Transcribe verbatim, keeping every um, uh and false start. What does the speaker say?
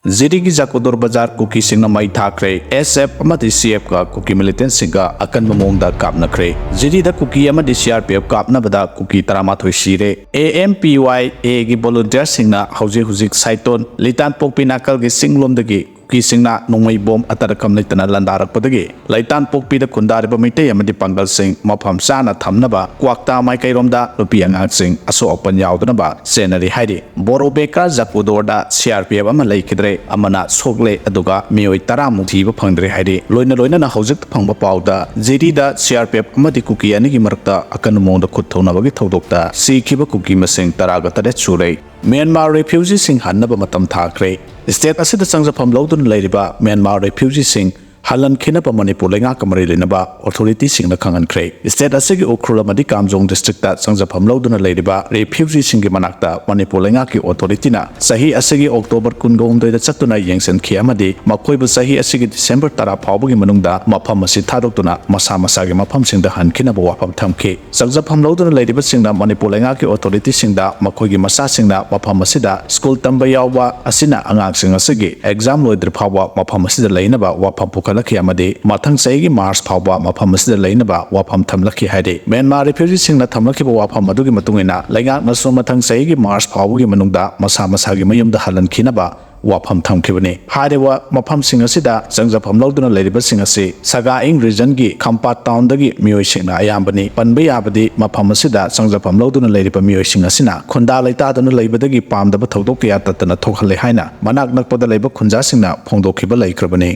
ꯖꯤꯔꯤꯒꯤ ꯖꯀꯨꯗꯣꯔ ꯕꯖꯥꯔ ꯀꯨꯀꯤꯁꯤꯡꯅ ꯃꯩ ꯊꯥꯈ꯭ꯔꯦ꯫ ꯑꯦꯁ ꯑꯦꯐ ꯑꯃꯗꯤ ꯁꯤ ꯑꯦꯐꯀ ꯀꯨꯀꯤ ꯃꯤꯂꯤꯇꯦꯟꯁꯤꯡꯒ ꯑꯀꯟꯕ ꯃꯑꯣꯡꯗ ꯀꯥꯞꯅꯈ꯭ꯔꯦ꯫ ꯖꯤꯔꯤꯗ ꯀꯨꯀꯤ ꯑꯃꯗꯤ ꯁꯤ ꯑꯥꯔ ꯄꯤ ꯑꯦꯐ ꯀꯥꯞꯅꯕꯗ ꯀꯨꯀꯤ ꯇꯔꯥꯃꯥꯊꯣꯏ ꯁꯤꯔꯦ꯫ ꯑꯦ ꯑꯦꯝ ꯄꯤ ꯋꯥꯏ ꯑꯦꯒꯤ ꯚꯣꯂꯨꯟꯇꯤꯌꯔꯁꯤꯡꯅ ꯍꯧꯖꯤꯛ ꯍꯧꯖꯤꯛ ꯁꯥꯏꯇꯣꯟ ꯂꯤꯇꯥꯟꯄꯣꯛꯄꯤ ꯅꯥꯀꯜꯒꯤ ꯆꯤꯡꯂꯣꯝꯗꯒꯤ ꯀꯨꯀꯤꯁꯤꯡꯅ ꯅꯣꯡꯃꯩ ꯕꯣꯝ ꯑꯇꯔꯀꯝ ꯂꯩꯇꯅ ꯂꯥꯟꯗꯥꯔꯛꯄꯗꯒꯤ ꯂꯩꯇꯥꯟꯄꯣꯛꯄꯤꯗ ꯈꯨꯟꯗꯥꯔꯤꯕ ꯃꯩꯇꯩ ꯑꯃꯗꯤ ꯄꯥꯡꯒꯜꯁꯤꯡ ꯃꯐꯝ ꯆꯥꯅ ꯊꯝꯅꯕ ꯀ꯭ꯋꯥꯛꯇꯥ ꯃꯥꯏꯀꯩꯔꯣꯝꯗ ꯅꯨꯄꯤ ꯑꯉꯥꯡꯁꯤꯡ ꯑꯁꯣꯛ ꯑꯄꯟ ꯌꯥꯎꯗꯅꯕ ꯆꯦꯟꯅꯔꯤ ꯍꯥꯏꯔꯤ꯫ ꯕꯣꯔꯣꯕꯦꯀꯥ ꯖꯀꯨꯗꯣꯔꯗ ꯁꯤ ꯑꯥꯔ ꯄꯤ ꯑꯦꯐ ꯑꯃ ꯂꯩꯈꯤꯗ꯭ꯔꯦ, ꯑꯃꯅ ꯁꯣꯛꯂꯦ, ꯑꯗꯨꯒ ꯃꯤꯑꯣꯏ ꯇꯔꯥꯃꯨꯛ ꯊꯤꯕ ꯐꯪꯗ꯭ꯔꯦ ꯍꯥꯏꯔꯤ꯫ ꯂꯣꯏꯅ ꯂꯣꯏꯅꯅ ꯍꯧꯖꯤꯛ ꯐꯪꯕ ꯄꯥꯎꯗ ꯖꯤꯔꯤꯗ ꯁꯤ ꯑꯥꯔ ꯄꯤ ꯑꯦꯐ ꯑꯃꯗꯤ ꯀꯨꯀꯤ ꯑꯅꯤꯒꯤ ꯃꯔꯛꯇ ꯑꯀꯟꯕ ꯃꯑꯣꯡꯗ ꯈꯨꯠ ꯊꯧꯅꯕꯒꯤ ꯊꯧꯗꯣꯛꯇ ꯁꯤꯈꯤꯕ ꯀꯨꯀꯤ ꯃꯁꯤꯡ ꯇꯔꯥꯒ ꯇꯔꯦꯠ ꯁꯨꯔꯦ꯫ ꯃ꯭ꯌꯥꯟꯃꯥꯔ ꯔꯤꯐ꯭ꯌꯨꯖꯤꯁꯤꯡ ꯍꯟꯅꯕ ꯃꯇꯝ ꯊꯥꯈ꯭ꯔꯦ꯫ ꯁ꯭ꯇꯦꯠ ꯑꯁꯤꯗ ꯆꯪꯖꯐꯝ ꯂꯧꯗꯨꯅ ꯂꯩꯔꯤꯕ ꯃ꯭ꯌꯥꯟꯃꯥꯔ ꯔꯤꯐ꯭ꯌꯨꯖꯤꯁꯤꯡ ꯍꯜꯍꯟꯈꯤꯅꯕ ꯃꯅꯤꯄꯨꯔ ꯂꯩꯉꯥꯛꯀ ꯃꯔꯤ ꯂꯩꯅꯕ ꯑꯣꯊꯣꯔꯤꯇꯤꯁꯤꯡꯅ ꯈꯪꯍꯟꯈ꯭ꯔꯦ꯫ ꯁ꯭ꯇꯦꯠ ꯑꯁꯤꯒꯤ ꯎꯈ꯭ꯔꯨꯜ ꯑꯃꯗꯤ ꯀꯥꯝꯖꯣꯡ ꯗꯤꯁꯇ꯭ꯔꯤꯛꯇ ꯆꯪꯖꯐꯝ ꯂꯧꯗꯨꯅ ꯂꯩꯔꯤꯕ ꯔꯤꯐ꯭ꯌꯨꯖꯤꯁꯤꯡꯒꯤ ꯃꯅꯥꯛꯇ ꯃꯅꯤꯄꯨꯔ ꯂꯩꯉꯥꯛꯀꯤ ꯑꯣꯊꯣꯔꯤꯇꯤꯅ ꯆꯍꯤ ꯑꯁꯤꯒꯤ ꯑꯣꯛꯇꯣꯕꯔ ꯀꯨꯟꯒ ꯍꯨꯝꯗꯣꯏꯗ ꯆꯠꯇꯨꯅ ꯌꯦꯡꯁꯤꯟꯈꯤ ꯑꯃꯗꯤ ꯃꯈꯣꯏꯕꯨ ꯆꯍꯤ ꯑꯁꯤꯒꯤ ꯗꯤꯁꯦꯝꯕꯔ ꯇꯔꯥ ꯐꯥꯎꯕꯒꯤ ꯃꯅꯨꯡꯗ ꯃꯐꯝ ꯑꯁꯤ ꯊꯥꯗꯣꯛꯇꯨꯅ ꯃꯁꯥ ꯃꯁꯥꯒꯤ ꯃꯐꯝꯁꯤꯡꯗ ꯍꯟꯈꯤꯅꯕ ꯋꯥꯐꯝ ꯊꯝꯈꯤ꯫ ꯆꯪꯖꯐꯝ ꯂꯧꯗꯨꯅ ꯂꯩꯔꯤꯕꯁꯤꯡꯅ ꯃꯅꯤꯄꯨꯔ ꯂꯩꯉꯥꯛꯀꯤ ꯑꯣꯊꯣꯔꯤꯇꯤꯁꯤꯡꯗ ꯃꯈꯣꯏꯒꯤ ꯃꯆꯥꯁꯤꯡꯅ ꯃꯐꯝ ꯑꯁꯤꯗ ꯁ꯭ꯀꯨꯜ ꯇꯝꯕ ꯌꯥꯎꯕ ꯑꯁꯤꯅ ꯑꯉꯥꯡꯁꯤꯡ ꯑꯁꯤꯒꯤ ꯑꯦꯛꯖꯥꯝ ꯂꯣꯏꯗ꯭ꯔꯤ ꯐꯥꯎꯕ ꯃꯐꯝ ꯑꯁꯤꯗ ꯂꯩꯅꯕ ꯋꯥꯐꯝ ꯄꯨꯈꯠꯂꯛꯈꯤ ꯑꯃꯗꯤ ꯃꯊꯪ ꯆꯍꯤꯒꯤ ꯃꯥꯔꯆ ꯐꯥꯎꯕ ꯃꯐꯝ ꯑꯁꯤꯗ ꯂꯩꯅꯕ ꯋꯥꯐꯝ ꯊꯝꯂꯛꯈꯤ ꯍꯥꯏꯔꯤ꯫ ꯃ꯭ꯌꯥꯟꯃꯥꯔ ꯔꯤꯐ꯭ꯌꯨꯖꯤꯁꯤꯡꯅ ꯊꯝꯂꯛꯈꯤꯕ ꯋꯥꯐꯝ ꯑꯗꯨꯒꯤ ꯃꯇꯨꯡ ꯏꯟꯅ ꯂꯩꯉꯥꯛꯅꯁꯨ ꯃꯊꯪ ꯆꯍꯤꯒꯤ ꯃꯥꯔꯆ ꯐꯥꯎꯕꯒꯤ ꯃꯅꯨꯡꯗ ꯃꯁꯥ ꯃꯁꯥꯒꯤ ꯃꯌꯨꯝꯗ ꯍꯜꯍꯟꯈꯤꯅꯕ ꯋꯥꯐꯝ ꯊꯝꯈꯤꯕꯅꯤ꯫ ꯍꯥꯏꯔꯤꯕ ꯃꯐꯝꯁꯤꯡ ꯑꯁꯤꯗ ꯆꯪꯖꯐꯝ ꯂꯧꯗꯨꯅ ꯂꯩꯔꯤꯕꯁꯤꯡ ꯑꯁꯤ ꯁꯒꯥ ꯏꯪ ꯔꯤꯖꯟꯒꯤ ꯈꯝꯄꯥꯠ ꯇꯥꯎꯟꯗꯒꯤ ꯃꯤꯑꯣꯏꯁꯤꯡꯅ ꯑꯌꯥꯝꯕꯅꯤ꯫ ꯄꯟꯕ ꯌꯥꯕꯗꯤ ꯃꯐꯝ ꯑꯁꯤꯗ ꯆꯪꯖꯐꯝ ꯂꯧꯗꯨꯅ ꯂꯩꯔꯤꯕ ꯃꯤꯑꯣꯏꯁꯤꯡ ꯑꯁꯤꯅ ꯈꯨꯟꯗꯥ ꯂꯩꯇꯥꯗꯨꯅ ꯂꯩꯕꯗꯒꯤ ꯄꯥꯝꯗꯕ ꯊꯧꯗꯣꯛ ꯀꯌꯥ ꯇꯠꯇꯅ ꯊꯣꯛꯍꯜꯂꯦ ꯍꯥꯏꯅ ꯃꯅꯥꯛ ꯅꯛꯄꯗ ꯂꯩꯕ ꯈꯨꯟꯖꯥꯁꯤꯡꯅ ꯐꯣꯡꯗꯣꯛꯈꯤꯕ ꯂꯩꯈ꯭ꯔꯕꯅꯤ꯫